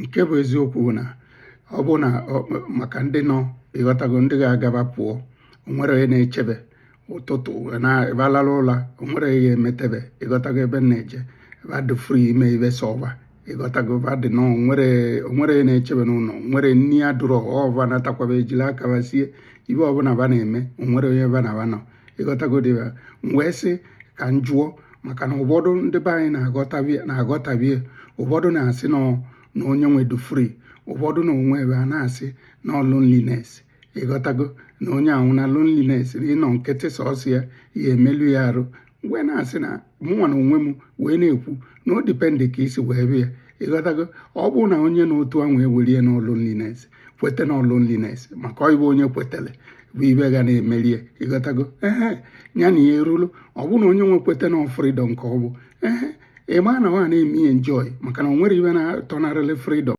Nke bụ eziokwu bụ na ọ bụ na maka ndị nọ, ịghọtago, ndị ga-agaba pụọ, onwere onye na-echebe ụtụtụ na ebe alala ụla, onwere onye ga-emetebe. Ịghọtago ebe m na-eje? Ebe adị free ime ibe sọva, ịghọtago, ebe adị nọ, onwere onye na-echebe n'ụlọ, nwere nni adụrọ ọva natakwaba ejila akaba sie ibe ọbụla ba na-eme, onwere onye ba na ba nọ. Ịghọtago? Dị m wee sị ka m jụọ, maka na ụfọdụ ndị be anyị na-aghọtabie. Ụfọdụ na-asị na onye nwe dị free, ụfọdụ na onwe ebe a na-asị na loneliness. Ịghọtago, na onye ahụ na loneliness, na ịnọ nkịtị sọsọ ya ya emelu ya arụ. Wee na-asị na mụnwa na onwe m wee na-ekwu na o depend ka isi wee bịa. Ịghọtago? Ọ bụrụ na onye na otu ahụ ewerie na loneliness, kweta na loneliness, maka ọ ịbụ onye kwetere bụ ibe ga na-emerie. Ịghọtago? Ehe, ya na ya erulu. Ọ bụrụ na onye nwe kweta na freedom ka ọ bụ, ehe, ịma na ọ na-eme ya enjoy, maka na o nwere ibe na-atọnarịrị freedom.